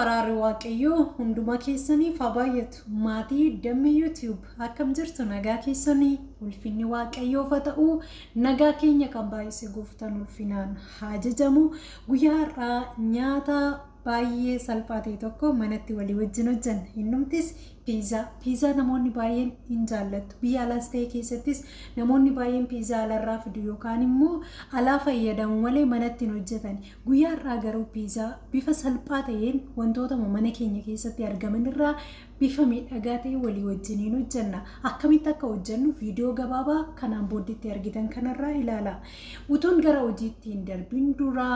Araarri Waaqayyoo hundumaa keessaniif haa baay'atu. Maatii Dammee YouTube akkam jirtu nagaa keessanii ulfinni Waaqayyoof haa ta'u. Nagaa keenya kan baay'ise gooftaan ulfinaan haa jajamu. Guyyaa har'aa nyaata baay'ee salphaa ta'e tokko manatti walii wajjin hojjenna. Innumtis piizaa. Piizaa namoonni baay'een hin jaallattu. Biyya alaas ta'e keessattis namoonni baay'een piizaa alarraa fidu yookaan immoo alaa fayyadamu malee manatti hin hojjetan. Guyyaa har'aa garuu piizaa bifa salphaa ta'een wantootuma mana keenya keessatti argaman irraa bifa miidhagaa ta'e walii wajjiniin hojjenna. Akkamitti akka hojjennu viidiyoo gabaabaa kanaan booddeetti argitan kanarraa ilaala. Utuun gara hojiitti hin darbin dura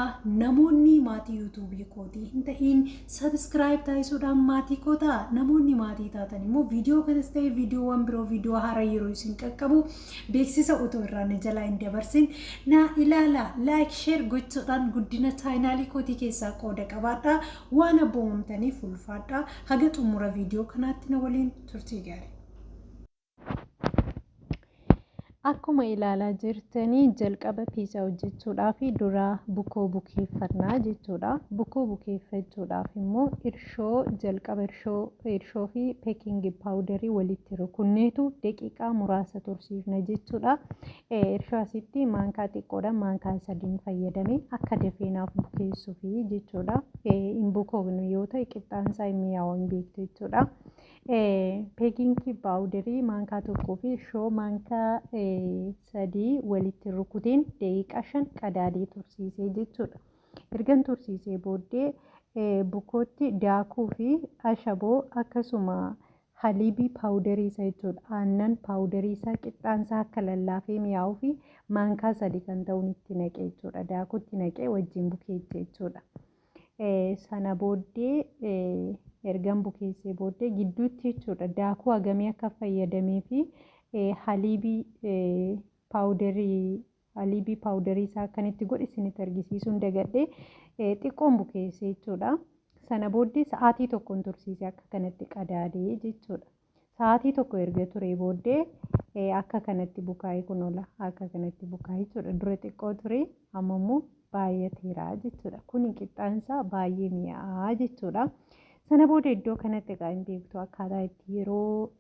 namoonni maatii yuutuubii kootii hin ta'iin subscribe taasisuudhaan maatii koo ta'a. Namoonni maatii taatan immoo viidiyoo kanas ta'e viidiyoowwan biroo viidiyoo haaraa yeroo isin qaqqabu beeksisa otoo irraa na jalaa hin dabarsin na ilaala. Like share gochuudhaan guddina chaayinaalii kootii keessaa qooda qabaadha. Waan abboomamtaniif ulfaadha. Haga xumura viidiyoo kanaatti na waliin turtii gaarii. Akkuma ilaalaa jirtanii jalqaba piizaa hojjechuudhaaf dura bukoo bukeeffannaa jechuudha. Bukoo bukeeffachuudhaaf immoo irshoo jalqaba irshoo fi peekingi paawudarii walitti rukunneetu daqiiqaa muraasa tursiifna jechuudha. Irshoo asitti maankaa xiqqoodha maankaa sadiin fayyadame akka dafee naaf bukeessuufi jechuudha. Hin bukoofnu yoo ta'e qixxaan isaa hin mi'aawu hin beektu jechuudha. Beekingi paawudarii maankaa tokkoo fi irshoo maankaa sadii walitti rukuteen daqiiqaa 5 qadaadee tursiisee jechuudha. Ergan tursiisee booddee bukootti daakuu fi ashaboo akkasuma haliibii paawudarii isaa jechuudha. Aannan paawudarii isaa qixxaan isaa akka lallaafee mi'aawuu fi maankaa sadi kan ta'uun itti naqee jechuudha. Daakuutti naqee wajjin bukeeche jechuudha. Sana booddee ergan bukeessee booddee gidduutti jechuudha daakuu hagamii akka fayyadamee fi haliibii paawudarii haliibii paawudarii isaa akkanitti godhe isinitti argisiisuun dagadhee xiqqoon bukeessee jechuudha. Sana booddee sa'aatii tokkoon tursiisee akka kanatti qadaadee jechuudha. Sa'aatii tokko erga turee booddee akka kanatti bukaa'ee kun ola akka kanatti bukaa'ee jechuudha. Dura xiqqoo ture amma immoo baay'ateera jechuudha. Kuni qixxaan isaa baay'ee mi'aa jechuudha. Sana booda iddoo kanatti egaa hin beektu akkaataa itti yeroo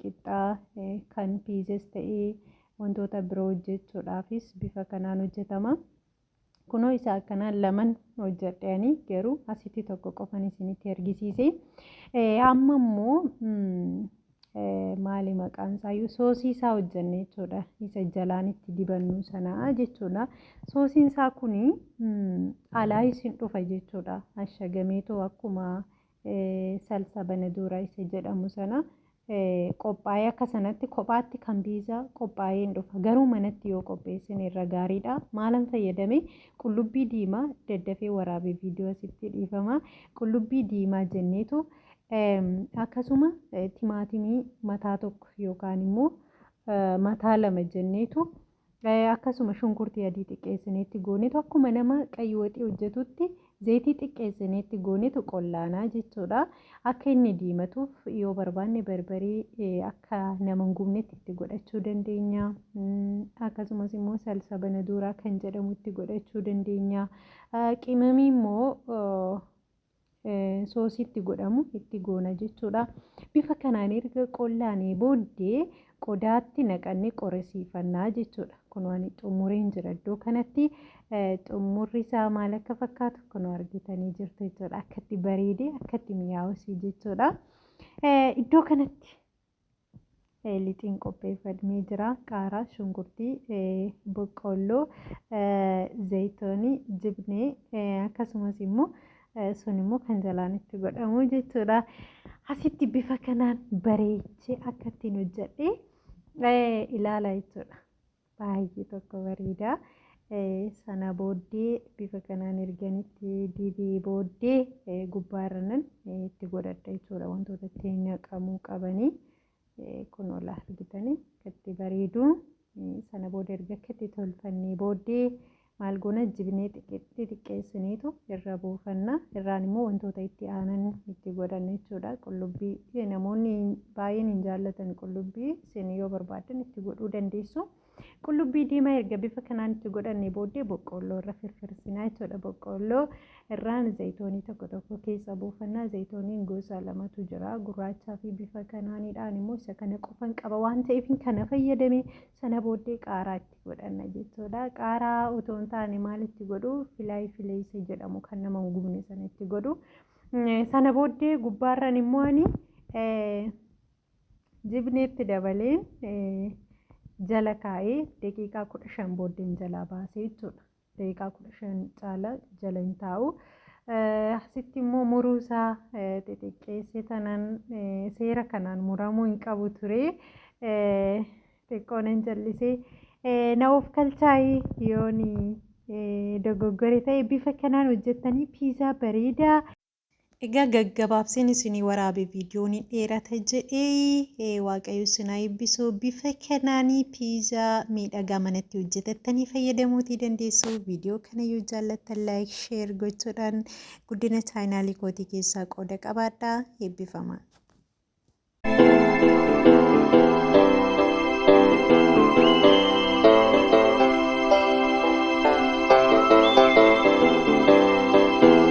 qixxaa kan piizes ta'ee wantoota biroo hojjechuudhaafis bifa kanaan hojjetama. Kunoo isa akkanaan laman hojjedhe ani garuu asitti tokko qofan isinitti argisiise. Amma immoo maali maqaan isaayyuu soosii isaa hojjenne jechuudha. Isa jalaan itti dibannu sana jechuudha. Soosiin isaa kuni alaa isin dhufa jechuudha. Ashagameetoo akkuma salsa banaduura isa jedhamu sana qophaa'ee akka sanatti kophaatti kan biiza qophaa'ee hin dhufa. Garuu manatti yoo qopheessine irra gaariidha. Maalan fayyadame qullubbii diimaa daddafee waraabee viidiyoo asitti dhiifama. Qullubbii diimaa jenneetu akkasuma timaatimii mataa tokko yookaan immoo mataa lama jenneetu Akkasuma shunkurtii adii xiqqeessineetti goonetu akkuma nama qayyi waxii hojjetutti zayitii xiqqeessineetti goonetu qollaanaa jechuudha. Akka inni diimatuuf yoo barbaanne barbaree akka nama hin gubnetti itti godhachuu dandeenya. Akkasumas immoo salsa banaduuraa kan jedhamu itti godhachuu dandeenya. Qimamii immoo soosii itti godhamu itti goona jechuudha. Bifa kanaan erga qollaanee booddee qodaatti naqannee qorisiifannaa jechuudha. Kun waan xumureen jira iddoo kanatti xumurri isaa maal akka fakkaatu kun argitanii jirtu jechuudha. Akka itti bareedee akka itti mi'aawus jechuudha. Iddoo kanatti lixiin qopheeffamee jira. Qaaraa, shunkurtii, boqqoolloo, zayitoonii, jibnee akkasumas immoo sun immoo kan jalaan itti godhamu jechuudha. Asitti bifa kanaan bareechee akka ittiin hojjedhe ilaala jechuudha. Baay'ee tokko bareeda. Sana booddee bifa kanaan ergan itti dibee booddee gubbaa irra itti godhadha jechuudha. Wantoota itti naqamuu qabanii kun ola argitanii itti bareedu. Sana booda erga akka itti tolfannee booddee maal goona jibnee xixiqqeessineetu irra buufanna. Irraan immoo wantoota itti aanan itti godhanna jechuudha. Qullubbii namoonni baay'een hin jaallatan qullubbii isin yoo barbaaddan itti godhuu dandeessu. Qullubbii diimaa erga bifa kanaan itti godhanne booddee boqqoolloo irra firfirsinaa jechuudha. Boqqoolloo irraan zayitoonii tokko tokko keessa buufannaa. Zayitooniin gosa lamatu jira. Gurraachaa fi bifa kanaanidhaan immoo isa kana qofan qaba waan ta'eef kana fayyadame. Sana booddee qaaraa itti godhanna jechuudha. Qaaraa otoo hin taane maal itti godhu? Filaay fileessa jedhamu kan nama hin gubne sana itti godhu. Sana booddee gubbaarran immoo ani jibneetti dabaleen jala kaa'ee daqiiqaa 15 booddeen jalaa baasee jechuudha. Daqiiqaa 15 caala jala hin taa'u. Asitti immoo muruu isaa xixiqqeessee tanan seera kanaan muramuu hin qabu ture. Xiqqoo nan jallisee na of kalchaa'ee yoon dogoggore ta'e bifa kanaan hojjettanii piizaa bareedaa. Egaa gaggabaabseen isinii waraabe viidiyoon hin dheerata jedhee waaqayyo isin haa eebbisu. Bifa kanaanii piizaa miidhagaa manatti hojjetattanii fayyadamuutii dandeessu. Viidiyoo kana yoo jaallattan laayik sheer gochuudhaan guddina chaayinaalii kootii keessaa qooda qabaadhaa. Eebbifamaa.